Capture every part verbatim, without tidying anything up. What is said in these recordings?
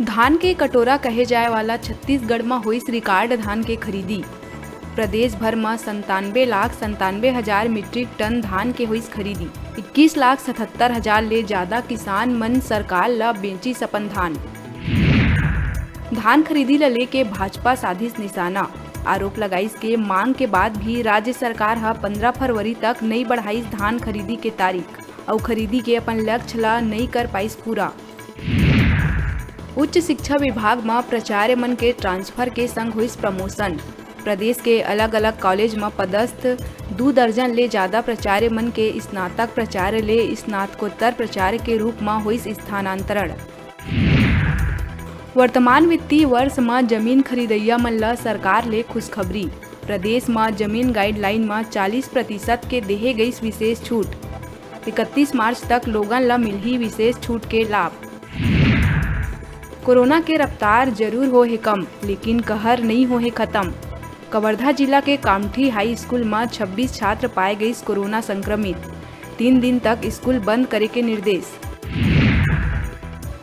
धान के कटोरा कहे जाए वाला छत्तीसगढ़ म होइस रिकॉर्ड धान के खरीदी। प्रदेश भर म संतानवे लाख संतानवे हजार मीट्रिक टन धान के होइस खरीदी। इक्कीस लाख सतहत्तर हजार ले जादा किसान मन सरकार ल बेचिस अपन धान। धान खरीदी ल लेके भाजपा साधिस निशाना। आरोप लगाइस के मांग के बाद भी राज्य सरकार ह पंद्रह फरवरी तक नइ बढ़ाइस धान खरीदी के तारीख, अउ खरीदी के अपन लक्ष्य ल नइ कर पाइस पूरा। उच्च शिक्षा विभाग म प्राचार्य मन के ट्रांसफर के संग होइस प्रमोशन। प्रदेश के अलग-अलग कॉलेज म पदस्थ दू दर्जन ले जादा प्राचार्य मन के स्नातक प्राचार्य ले स्नातकोत्तर प्राचार्य के रूप म होइस स्थानांतरण। वर्तमान वित्तीय वर्ष म जमीन खरीदइया मन ल सरकार ले खुशखबरी। प्रदेश म जमीन गाइडलाइन म चालीस प्रतिशत के देहे गइस विशेष छूट। इकतीस मार्च तक लोगन ल मिलही विशेष छूट के लाभ। कोरोना के रफ्तार जरूर हो हे कम, लेकिन कहर नइ हो हे खत्म। कवर्धा जिला के कामठी हाई स्कूल म छब्बीस छात्र पाए गइस कोरोना संक्रमित। तीन दिन तक स्कूल बंद करे के निर्देश।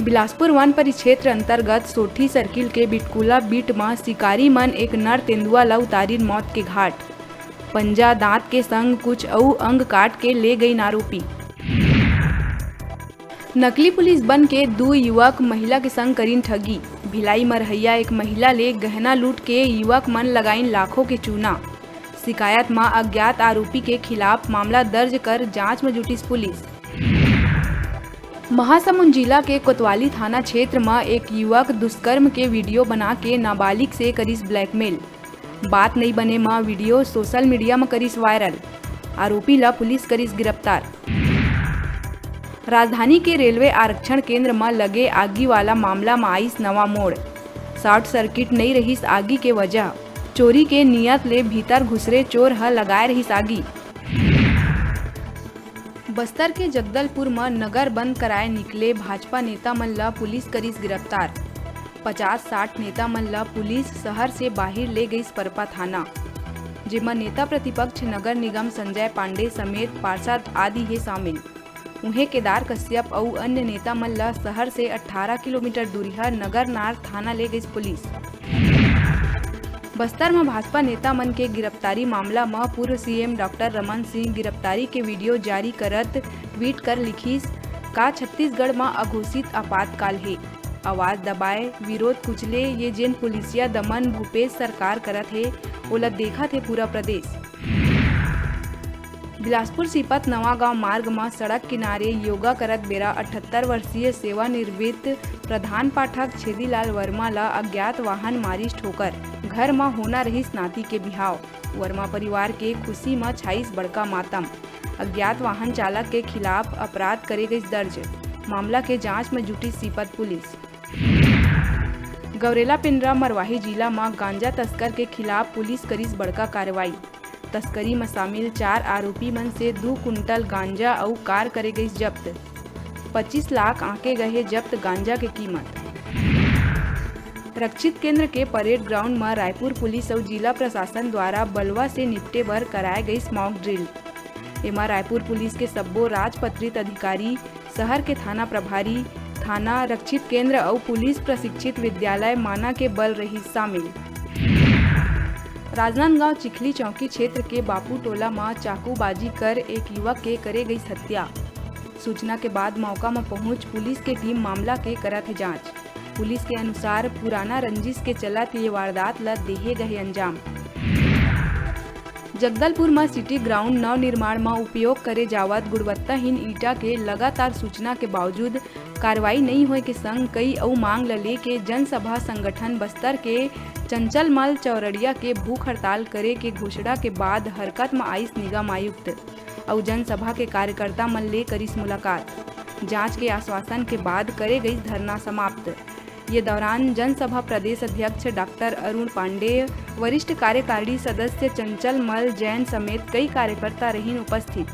बिलासपुर वन परिक्षेत्र अंतर्गत सोठी सर्किल के बिटकुला बीट म शिकारी मन एक नर तेंदुआ ल उतारिन मौत के घाट। पंजा, दांत के संग कुछ अउ अंग काट के ले गइन आरोपी। नकली पुलिस बन के दू युवक महिला के संग करिन ठगी। भिलाई म रहइया एक महिला ले गहना लूट के युवक मन लगाइन लाखों के चूना। शिकायत म अज्ञात आरोपी के खिलाफ मामला दर्ज कर जांच म जुटिस पुलिस। महासमुंद जिला के कोतवाली थाना क्षेत्र म एक युवक दुष्कर्म के वीडियो बना के नाबालिग से करिस ब्लैकमेल। बात नइ बने म वीडियो सोशल मीडिया म करिस वायरल। आरोपी ल पुलिस करिस गिरफ्तार। राजधानी के रेलवे आरक्षण केंद्र म लगे आगी वाला मामला म आइस नवा मोड़। शॉर्ट सर्किट नइ रहिस आगी के वजह। चोरी के नियत ले भीतर घुसरे चोर ह लगाए रहिस आगी। बस्तर के जगदलपुर म नगर बंद कराए निकले भाजपा नेता मन ल पुलिस करिस गिरफ्तार। पचास साठ नेता मन ल पुलिस शहर से बाहिर ले गइस परपा थाना, जेमा नेता प्रतिपक्ष नगर निगम संजय पांडे समेत पार्षद आदि हे शामिल। उहें, केदार कश्यप अउ अन्य नेता मन ल शहर से अट्ठारह किलोमीटर दूरिहा नगरनार थाना ले गइस पुलिस। बस्तर म भाजपा नेता मन के गिरफ्तारी मामला म पूर्व सीएम डॉक्टर रमन सिंह गिरफ्तारी के वीडियो जारी करत ट्वीट कर लिखिस, "का छत्तीसगढ़ म अघोषित आपातकाल हे? आवाज दबाए, विरोध कुचले, ये जेन पुलिसिया दमन भूपेश सरकार करत हे, ओला देखत हे पूरा प्रदेश।" बिलासपुर सीपत नवागांव मार्ग म सड़क किनारे योगा करत बेरा अठहत्तर वर्षीय सेवानिवृत्त प्रधान पाठक छेदीलाल वर्मा ल अज्ञात वाहन मारिस ठोकर। घर म होना रहिस नाती के बिहाव। वर्मा परिवार के खुशी म छाइस बड़का मातम। अज्ञात वाहन चालक के खिलाफ अपराध करे गइस दर्ज। मामला के जांच म जुटिस सीपत पुलिस। गौरेला पेंड्रा मरवाही जिला म गांजा तस्कर के खिलाफ पुलिस करिस बड़का कार्रवाई। तस्करी म शामिल चार आरोपी मन से दू कुंटल गांजा अउ कार करे गइस जब्त। पच्चीस लाख आंके गए हे जब्त गांजा के कीमत। रक्षित केंद्र के परेड ग्राउंड म रायपुर पुलिस अउ जिला प्रशासन द्वारा बलवा से निपटे बर कराए गइस मॉक ड्रिल। एमा रायपुर पुलिस के सब्बो राजपत्रित अधिकारी, शहर के थाना प्रभारी, थाना रक्षित केंद्र अउ पुलिस प्रशिक्षित विद्यालय माना के बल रहिस शामिल। राजनांदगांव चिखली चौकी क्षेत्र के बापू टोला म चाकूबाजी कर एक युवक के करे गइस हत्या। सूचना के बाद मौका म पहुंच पुलिस के टीम मामला के करत हे जांच। पुलिस के अनुसार, पुराना रंजिश के चलत ये वारदात ल देहे गए अंजाम। जगदलपुर म सिटी ग्राउंड नवनिर्माण म उपयोग करे जावत गुणवत्ताहीन ईंटा के लगातार सूचना के बावजूद कार्रवाई नइ होए के संग कई अउ मांग ल लेके जनसभा संगठन बस्तर के चंचलमल चौरड़िया के भूख हड़ताल करे के घोषणा के बाद हरकत म आइस निगम आयुक्त अउ जनसभा के कार्यकर्ता मन ले करिस मुलाकात। जांच के आश्वासन के बाद करे गइस धरना समाप्त। ये दौरान जनसभा प्रदेश अध्यक्ष डॉक्टर अरुण पांडेय, वरिष्ठ कार्यकारिणी सदस्य चंचल मल जैन समेत कई कार्यकर्ता रहिन उपस्थित।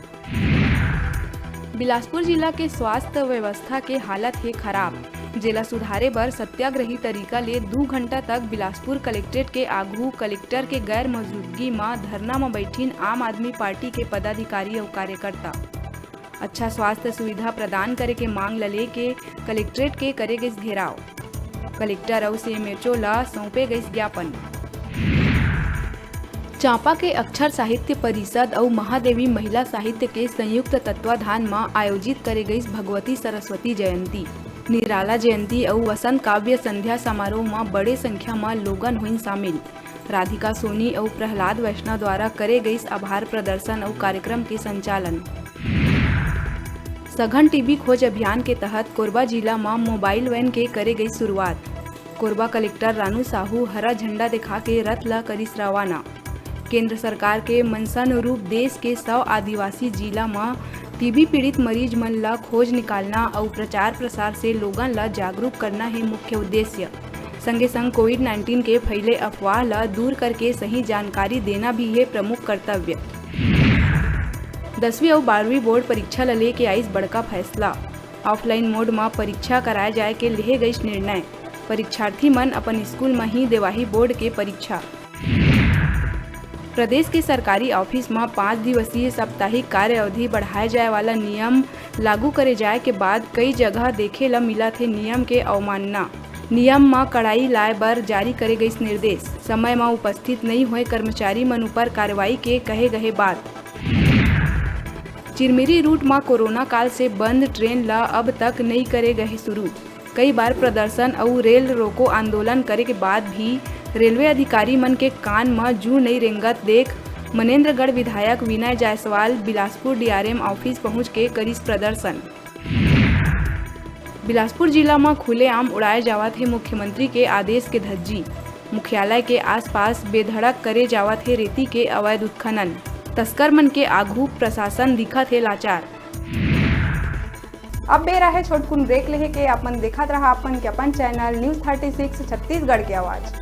बिलासपुर जिला के स्वास्थ्य व्यवस्था के हालत हे खराब, जेला सुधारे बर सत्याग्रही तरीका ले दू घंटा तक बिलासपुर कलेक्ट्रेट के आघू कलेक्टर के गैर मौजूदगी म धरना म बैठिन आम आदमी पार्टी के पदाधिकारी अउ कार्यकर्ता। अच्छा स्वास्थ्य सुविधा प्रदान करे के मांग ल लेके कलेक्ट्रेट के करे गइस घेराव। कलेक्टर अउ सीएमएचओ ला सौंपे गइस ज्ञापन। चांपा के अक्षर साहित्य परिषद अउ महादेवी महिला साहित्य के संयुक्त तत्वाधान म आयोजित करे गइस भगवती सरस्वती जयंती, निराला जयंती अउ वसंत काव्य संध्या समारोह म बड़े संख्या म लोगन होइन शामिल। राधिका सोनी अउ प्रहलाद वैष्णव द्वारा करे गइस आभार प्रदर्शन अउ कार्यक्रम के संचालन। सघन टीबी खोज अभियान के तहत कोरबा जिला म मोबाइल वैन के करे गइस शुरुआत। कोरबा कलेक्टर रानू साहू हरा झंडा देखा के रथ ल करिस रवाना। केंद्र सरकार के मंशानुरूप देश के सौ आदिवासी जिला म टीबी पीड़ित मरीज मन ल खोज निकालना अउ प्रचार प्रसार से लोगन ल जागरूक करना हे मुख्य उद्देश्य। संगे संग कोविड नाइंटीन के फैले अफवाह ल दूर करके सही जानकारी देना भी हे प्रमुख कर्तव्य। दसवीं अउ बारहवीं बोर्ड परीक्षा ल लेके आइस बड़का फैसला। ऑफलाइन मोड म परीक्षा कराए जाए के लेहे गइस निर्णय। परीक्षार्थी मन अपन स्कूल म ही देवाही बोर्ड के परीक्षा। प्रदेश के सरकारी ऑफिस म पाँच दिवसीय साप्ताहिक कार्य अवधि बढ़ाए जाए वाला नियम लागू करे जाए के बाद कई जगह देखे ल मिलत हे नियम के अवमानना। नियम म कड़ाई लाए बर जारी करे गइस निर्देश। समय म उपस्थित नइ होए कर्मचारी मन ऊपर कार्रवाई के कहे गहे बात। चिरमिरी रूट म कोरोना काल से बंद ट्रेन ल अब तक नइ करे गहे शुरू। कई बार प्रदर्शन अउ रेल रोको आंदोलन करे के बाद भी रेलवे अधिकारी मन के कान म जू नइ रेंगत देख मनेंद्रगढ़ विधायक विनय जायसवाल बिलासपुर डीआरएम ऑफिस पहुंच के करिस प्रदर्शन। बिलासपुर जिला म खुलेआम उड़ाए जावत हे मुख्यमंत्री के आदेश के धज्जी। मुख्यालय के आसपास बेधड़क करे जावत हे रेती के अवैध उत्खनन। तस्कर मन के आघू प्रशासन दिखत हे लाचार। अब बेरा हे छोटकुन ब्रेक लेहे के। आप मन देखत रहा अपन के अपन channel news thirty six Chhattisgarh के आवाज।